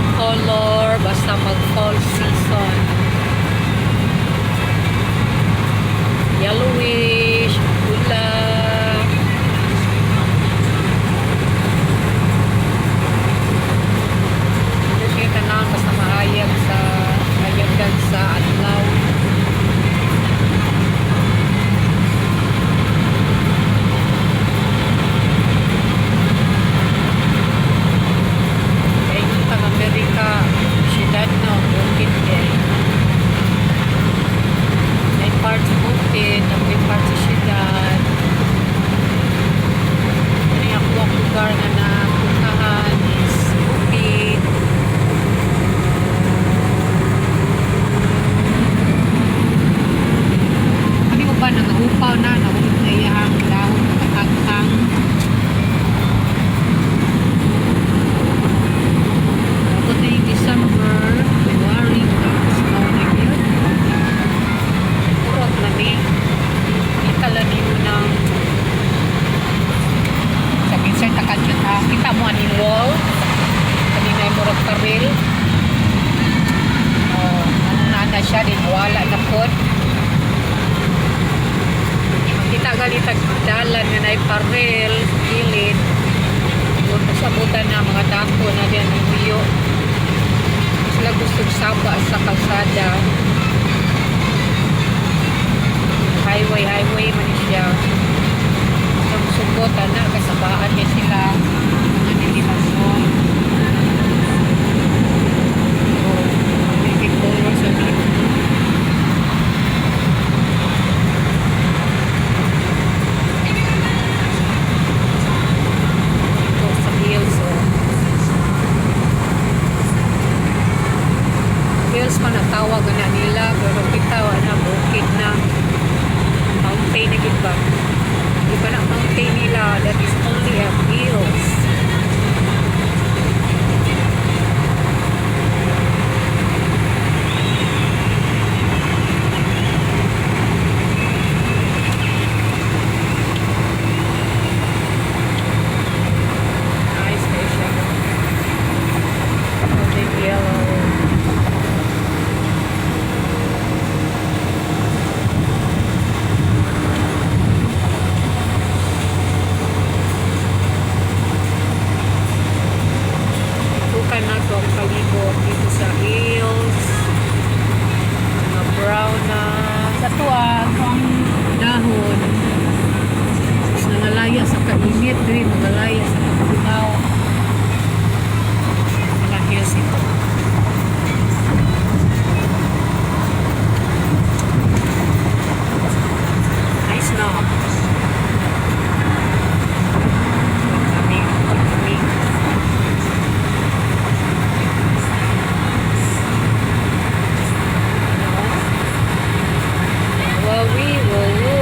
ang color basta mag fall season. Yellowish, pula. Ito siya tanan basta mahayag sa hayagan sa adlaw. Kaya yung tag Amerika, syudad no, bukid kay. May part sa bukid, may part sa syudad. Ano yung ako ang lugar nga napuntahan is bukid. Kami mo ba nangahupaw na, nahulog na iyang dahon ng katagtang. Abot na yung December, February, snow na yun. Purot na ni. Kita lang nimo ng sa insert ta kadyot ha. Kita mo aning wall. Kanina yung murag karil. Oh, ano na na siya din wala na pod. Kita gali tag dalan nga naay parel sa gilid. Sa na mga dako na diyan ang uyo. Sila gusto saba sa kalsada. Highway, highway man siya. Sa sugot na kasabaan niya sila. Mga nilinason. So, ang color sa dito. Ito sa hills, oh. Hills man ang tawag na nila, pero kita na bukid na, mountain na gid ba? Di ba na mountain nila? That is only a hills. Nice kayo siya. Golden yellow. Tukan na to ang palibot dito sa hills. Mga brown na sa tuwa, ang dahon. Tapos nangalaya sa kainit diri, nangalaya sa kagunaw. Mga hills ito. Nice, no? Lamig, lamig. Ano? Wawi, wawu.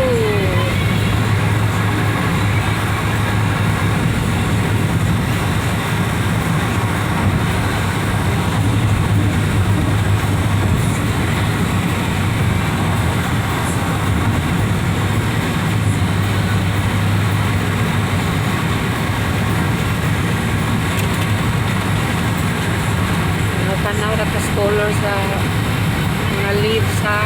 Ano, tanaw ra tas color sa mga leaves ha.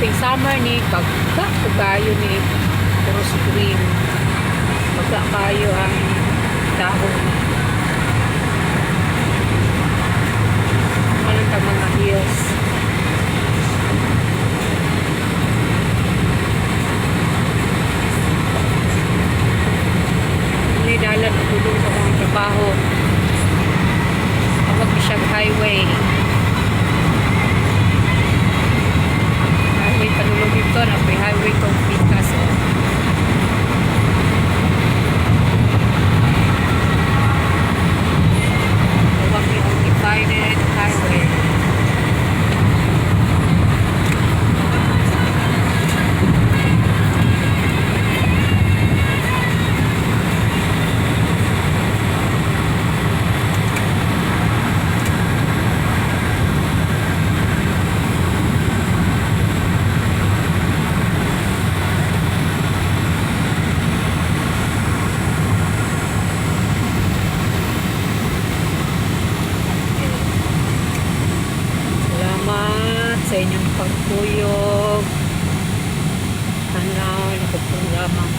Ang summer ni pagka kayo ni puros green. Pagka kayo ang dahon. Ano ta mga hills. Hindi dalan tulong sa mga trabaho. Tawag ni siyang highway. Highway padulong dito na may highway tong pikas. Oh.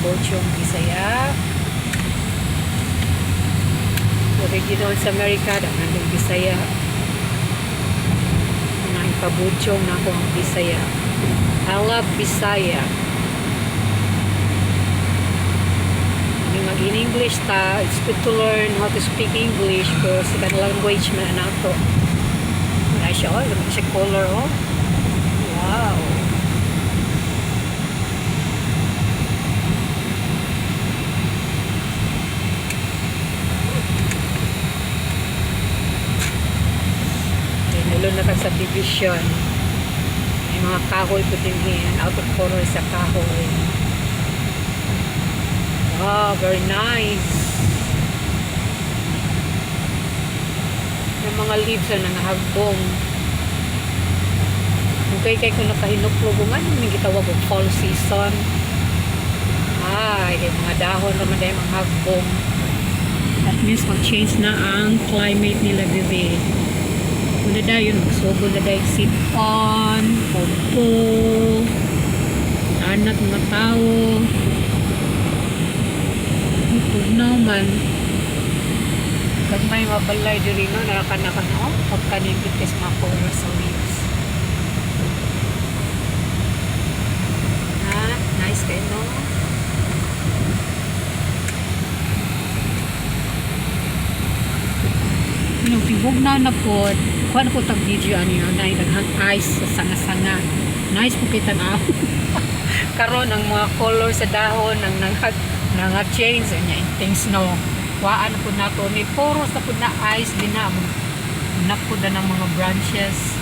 Bojong Bisaya. Original sa Amerika, daghan ng Bisaya. Mga ipabujong na ako ang Bisaya. I love Bisaya. Hindi mag-in English ta, it's good to learn how to speak English pero second language man nato. Wala siya, oh, wala siya color, oh. Wow. Okay, nalun na ka subdivision. May mga kahoy po din here. Out of color sa kahoy. Wow, very nice. Yung mga leaves na nangahagbong. Kung kay kung nakahinuklog, ano yung gitawag og fall season. Ay, kay mga dahon naman dahil mga hagbong. That means mag-change na ang climate nila, bebe. Una dayon, magsugod na dayon sipon, pumpo, anak mga tao. Tugnaw man. Kag may mabalay diri, no, narakan no, pagkanindot kay sa mga color sa leaves. Ah, nice kayo, no? Yung tibog na na po, kuha na po tag video ano yun, na daghang ice sa sanga-sanga. Nice po kita na. Karon ang mga color sa dahon ang nang nanga change nya things, no. Waan na po nato ni puros na po na ice din na na po na ng mga branches.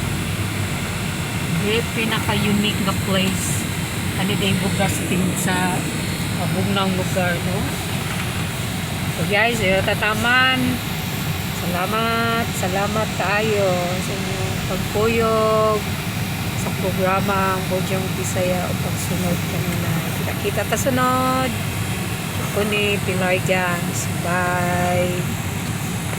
Di pinaka-unique na place. Ani din lugar sa ting sa bugnang lugar, no. So guys, eh, tataman. Salamat, salamat kaayo sa inyong pagkuyog sa programa ang Bojong Bisaya o pagsunod kanunay. Kita-kita ta sunod. Ako ni Pilar Gans. Bye!